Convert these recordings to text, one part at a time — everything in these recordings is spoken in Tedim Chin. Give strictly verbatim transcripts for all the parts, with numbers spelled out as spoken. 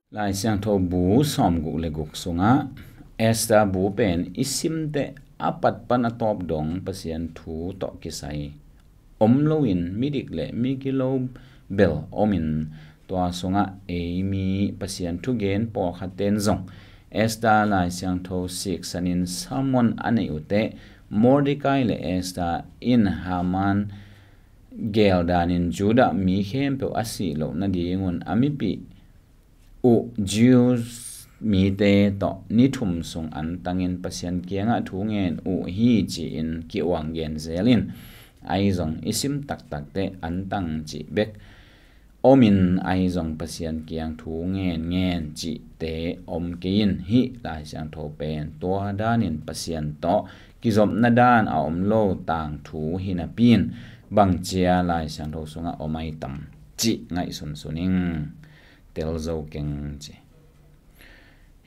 Lai Siangtho bu sawmguk le guk sungah Esther bu pen i simte a pat pan a tawp dong Pasian thu tawh kisai om loin midik le migilo bel omin, tua sungah ei mi Pasian thugen pawlkhat ten zong Esther Lai Siangtho siksanin sermon a neih uhteh Mordecai le Esther in Haman geldanin Judah mi khempeuh a sih loh nadingun a mipih uh Jews mite tawh ni thum sung antangin Pasian kiangah thu ngen uh hi ci-in ki-uang gen zel in, ahi zong i sim taktakte antang cih bek omin, ahi zong Pasian kiang thu ngen ngen cihte om kei in, hih Lai Siangtho pen tua danin Pasian tawh kizopna dan a om lo tangthu hi napi in, bangcia Lai Siangtho sungah om ahi tam cih ngaihsunsun ing. Tel zo keng ci.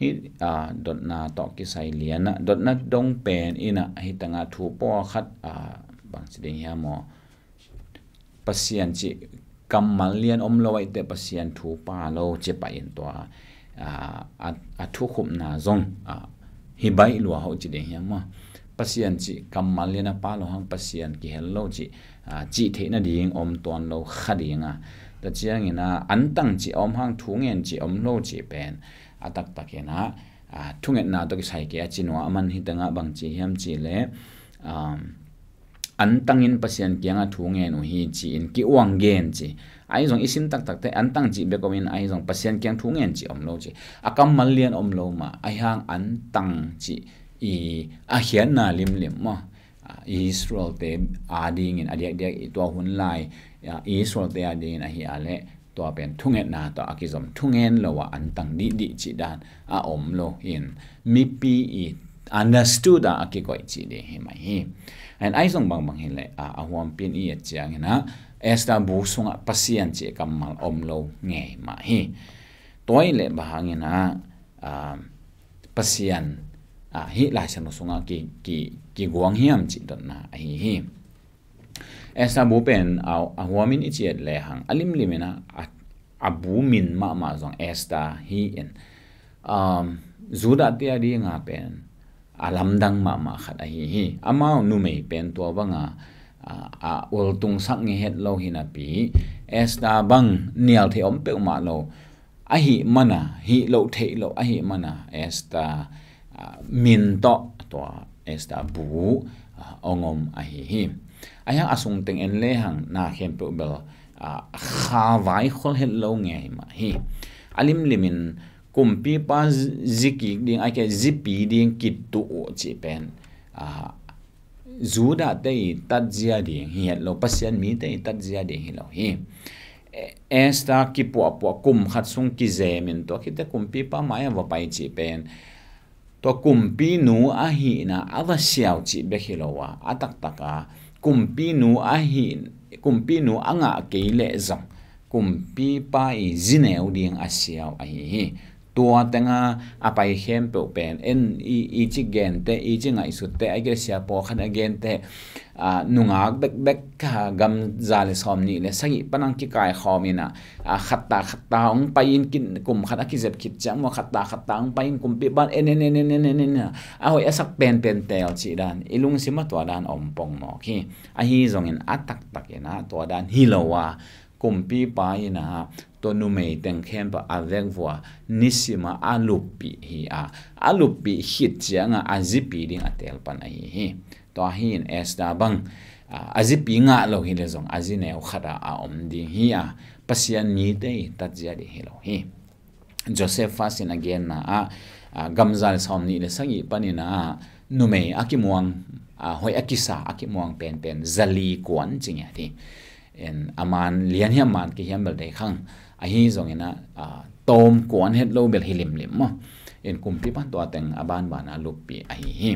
Hih, a, dotna tawh kisai lianah, dotna dong pen inah hih tangah thu pawlkhat, a, bangci ding hiam maw? Pasian cih kammal lian om lo ahih teh Pasian thu pha lo ci pah in tua, a, a, a thukhupna zong, a, hi baih lua hoh ci ding hiam maw? Pasian cih kammal lian a pha lo hang Pasian kihel lo cih, a, cih theih nading om tuan lo kha ding a. Tua ciangin a antang cih om hang thu ngen cih om lo cih pen a taktakin a, a, thungetna tawh kisai kei a ci nuam a, aman hih tangah bangci hiam cih leh, um, antangin Pasian kiangah thu ngen uh hi ci-in ki-uang gen ci. Ahi zong i sim taktakte antang cih bek omin, ahi zong Pasian kiang thu ngen cih om lo ci. A kammal lian om lo mah, ahi hang antang cih i a khiatna limlim maw? A, Israelte adingin a diakdiak i tua hun lai, a, Israelte adingin ahi a leh tua pen thungetna tawh a kizom, thungen lo a antang dihdih cih dan a om lo in, mipi i understood a a kikoih cih ding hi mai hi. Ahi zong bangbang hi leh, a, a huampi in i et ciangin a, Esther bu sungah Pasian cih kammal om lo ngei mah hi. Tua hi leh bang hangin a, a, Pasian, a, hih Lai Siangtho sungah ki, ki, kiguang hiam cih dotna ahi hi. Esther bu pen a, a huamin i ciat lehang a limlimin a, a, a bu min mahmah zong Esther hi in, um, Judah te adinga pen a lamdang mahmah khat ahi hi. Amau numei pen tua banga, a, a ultungsak ngei het lo hi napi, Esther bang nial thei om peuhmah lo ahih mana, hih loh theih loh ahih mana Esther, a, min tawh tua Esther bu, a, ong om ahi hi. Ahi hang a sungteng en lehang na khempeuh bel, a, kha vaikhol het lo ngei mah hi. A limlimin kumpipa zi-, zikik ding, aike zipi ding kituh uh cih pen, a, Judah te i tatzia ding hi het lo, Pasian mite i tatzia ding hi lo hi. E-, Esther kipuahpuah kum khat sung kizemin tua khit teh kumpipa mai-ah va pai cih pen tua kumpinu ahihna a va siau cih bek hi lo a, a taktaka kumpinu ahi, kumpinu a ngah kei leh zong kumpipa i zineu ding a siau ahi hi. Tua tenga a pai khempeuh pen en i, i ci gente, i ci ngaihsutte, a gilsia pawlkhat a gente, a, nungak bekbek ka gamza le sawmnih le sagih panang kikaikhawm in a, a, khatta khatta hong pai-in kin, kum khat a kizep khit ciang maw, khatta khatta hong pai-in kumpipan en en en en en en en a, a hoih a sak penpen teel cih dan i lungsim a tua dan om pongmawk hi. Ahi zongin a taktakin a tua dan hi lo a, kumpipa in a tua numei teng khempeuh a vek vua nisima a luppih hi a, a luppih khit cianga a zipi ding a teel pan ahi hi. Tua hi in Esther bang, a, a zipi ngah lo hi le zong a zineu khat a, a om ding hi a, Pasian mite i tatzia ding hi lo hi. Josephus in a genna ah, a, gamza le sawmnih le sagih panin a numei a kimuang, a, hoih a kisa a kimuang penpen zali kuan ci ngiat hi. En, a man lian hiam man kei hiam bel dei khang. Ahi zongin a, a, tawm kuan het lo bel hi limlim maw. En, kumpipan tua teng a banban a luppih ahi hi.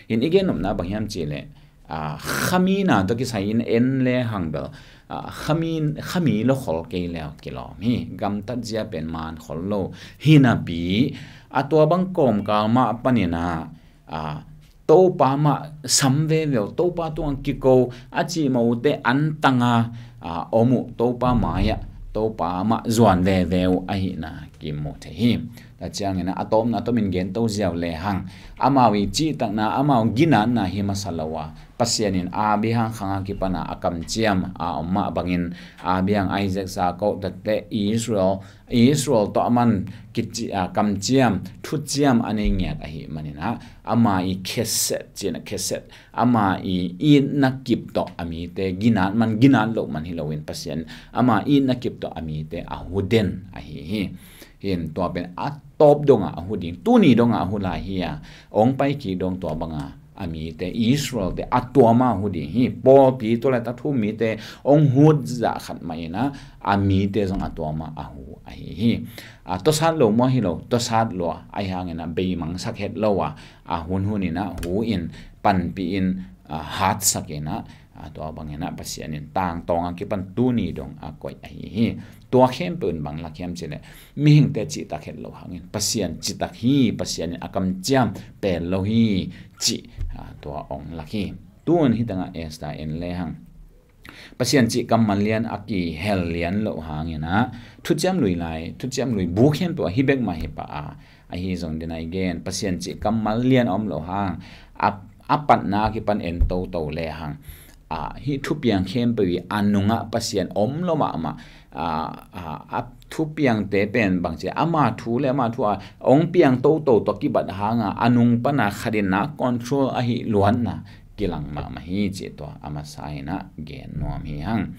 En, i gen nopna bang hiam cih leh, a, khamina tawh kisai in en lehang bel, a, khami, khami lo khol kei leu kilawm hi. Gamtatzia pen man khol lo hi napi, a, tua bang kawmkal mah panin a, a, Topa mah sam veve uh, Topa tungah kiko a cih mah uh teh antanga, a, om uh, Topa mai-ah Topa mah zuan veve uh ahihna kimu thei hi. Tua ciangin a tawpna tawmin gen to ziau lehang, amau i cihtakna, amau ginatna hi masa lo a, Pasian in Abraham khang a kipan a a kamciam a om mah bangin, Abraham, Isaac, Jacob tate Israel, Israel tawh a man kici-, a, kamciam, thuciam a nei ngiat ahih manin ah, ama i chesed, ci-in a chesed, ama i itna kip tawh a mite ginat man, ginat loh man hi loin, Pasian ama itna kip tawh a mite a hu den ahi hi. Hi in tua pen a tawp dongah a hu ding, tuni dongah a hu lai hi a, hong pai kik dong tua banga a mite, Israelte a tuama hu ding hi. Pawlpi, tua laitak thu-um mite hong hu zah khat mah in ah, a mite zong a tuama a hu ahi hi. A, tuasat lo maw, hi lo, tuasat lua, ahi hangin ah beimangsak het lo a, a hunhun in ah hu in, panpih in, a, hatsak in ah, a, tua bangin ah Pasian in tangtawng a kipan tuni dong a koih ahi hi. Tua khempeuh in bang lak hiam cih leh, mihingte cihtak het lo hangin, Pasian cihtak hi, Pasian in a kamciam pel lo hi, cih, a, tua hong lak hi. Tun hi tangah Esther en lehang, Pasian cih kammal lian a kihel lian loh hangin ah, thuciam lui lai, thuciam lui bu khempeuh ah hi bek mah hi pah a, ahi zong, den a i gen, Pasian cih kammal lian a om loh hang, a, a patna a kipan en toto lehang, a, hih thupiang khempeuh i a nungah Pasian om lo mahmah, a, a, a thupiangte pen bangci, ama thu le ama thu a hong piang toto tawh kibat hanga, a nung pana khatin nak control ahi luatna kilang mahmah hi, cih tua a masa in ah gen nuam hi hang.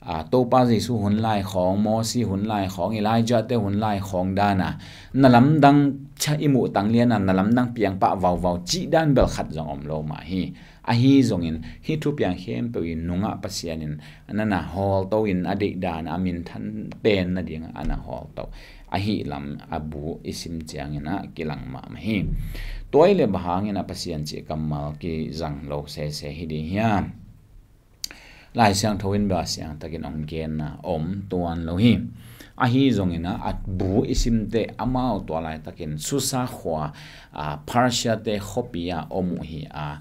A, Topa Jesu hun lai khawng, Mosi hun lai khawng, Elijah te hun lai khawng dana, na lamdang cia i muh tang liana, na lamdang piang pah vauvau cih dan bel khat zong om lo mah hi. Ahi zongin, hih thupiang khempeuh i nungah Pasian in nana hawlto in, a deihdan a minthan pen nading a na hawlto ahi lam a bu i sim ciangin ah kilang mahmah hi. Tua i le bang hangin ah Pasian cih kammal kizang lo sese hi ding hiam? Lai Siangtho in bel a siangtakin hong genna om tuan lo hi. Ahi zongin ah, a bu i simte amau tua laitakin Susa khua, a, Persia te khuapi a om uh hi a,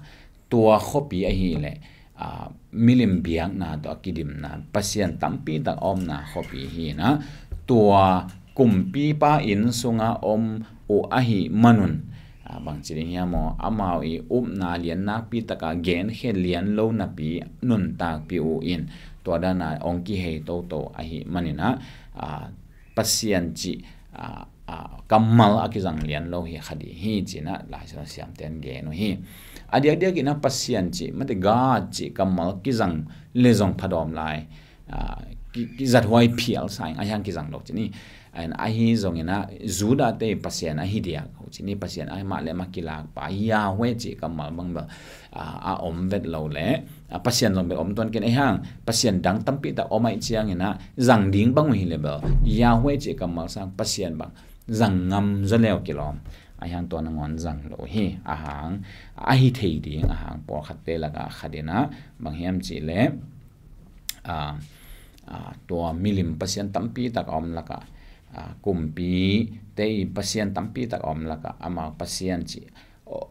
tua khuapi ahih leh, a, milim biakna tawh a kidimna Pasian tampi tak a omna khuapi hi in ah, tua kumpipa inn sunga om uh ahih manun, a, bangci ding hiam aw, amau i upna lian nakpi taka genkhiat lian lo napi nuntakpih uh in, tua dana hong kihei toto ahih manin ah, a, Pasian cih, a, a, kammal a kizang lian lo hi kha ding hi, ci-in ah Lai Siangtho siamte in gen uh hi. A diakdiak in ah Pasian cih, mate, God cih kammal kizang le zong phadawm lai, a, ki, kizathuai phial sa ing, ahi hang kizang lo ci ni. Ahi zongin ah Judah te Pasian ahi diak ho ci ni, Pasian ahi mah le mah kilakpa Yahweh cih kammal bang bel, a, a om vet lo le, a, Pasian zong bel om tuan ken, ahi hang Pasian dang tampi tak om ahih ciangin ah zang ding bang uh hi le bel, Yahweh cih kammal sang Pasian bang zang ngam zaw leu kilawm, ahi hang tua nangawn zang lo hi. Ahi hang, ahi thei ding, ahi hang pawlkhatte lakah khat in ah, bang hiam cih leh, a, a, tua milim pasian tampi tak a om lakah, a, kumpite i pasian tampi tak a om lakah amau Pasian cih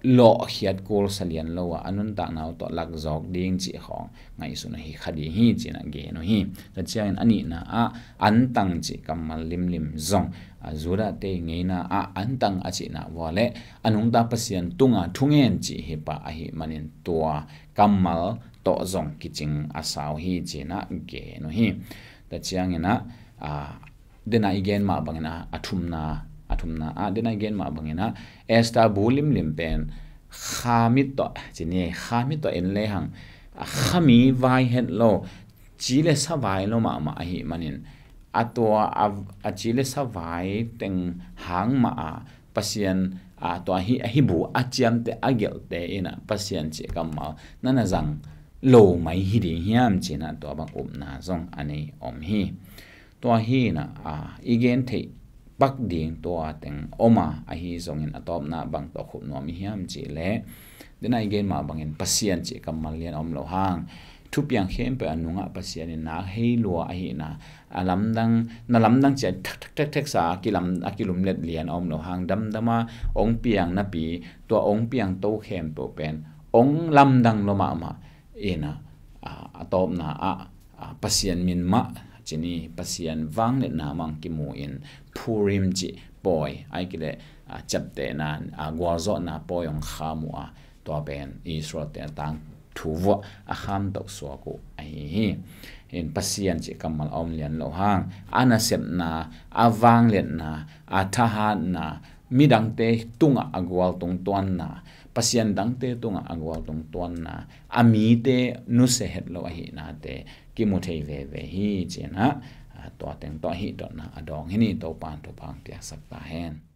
lawhkhiat kul sa lian lo a, a nuntakna uh tawh lakzawk ding cih khawng ngaihsun uh hi kha ding hi, ci-in ah gen uh hi. Tua ciangin a nihna ah antang cih kammal limlim zong, a, Judah te i ngeina ah antang a cihna uh a leh a nungta Pasian tunga thungen cih hi pah ahih manin tua kammal tawh zong kicing a sa uh hi, ci-in ah gen uh hi. Tua ciangin ah, a, den a i gen mah bangin ah, a thumna, a thumna ah, den a i gen mah bangin ah, Esther bu limlim pen kha mit tawh, ci ni, kha mit tawh en lehang, a, kha mi vai het lo, ci le sa vai lo mahmah ahih manin, a tua, a, a ci le sa vai teng hang mah a, Pasian, a, tua hi, a hi bu a ciamteh a gelhte in ah Pasian cih kammal nana zang lo mai hi ding hiam, ci-in ah tua bang upna zong a nei om hi. Tua hi in ah, a, i gen theih pak ding tua teng om a, ahi zongin a tawpna bang tawh khup nuam i hiam cih leh, den a i gen mah bangin Pasian cih kammal lian a om lo hang, thupiang khempeuh a nungah Pasian in nak hei lua ahihna, a lamdang, na lamdang cia thek thek thek thek sa a kilam, a kilumlet lian a om lo hang, damdam a hong piang napi, tua hong piang to khempeuh pen hong lamdang lo mahmah in ah, a, a tawpna ah, a, Pasian min mah Cini Pasian vangliatna mah kimu in Purim cih pawi, ai kile, a, ciaptehna, a, gualzawhna pawi hong kham uh a, tua pen Israel te a tangthu vuah a kham tawh suak uh ahi hi. In Pasian cih kammal a om lian lo hang, a nasepna, a vangliatna, a thahatna, midangte tungah a gualtung tuanna, Pasian dangte tungah a gualtung tuanna, a mite nusia het lo ahihnate kimu thei veve hi, ci-in ah, a, tua teng tawh hih dotna a dawng hi ni. Topa'n thupha piaksak ta hen.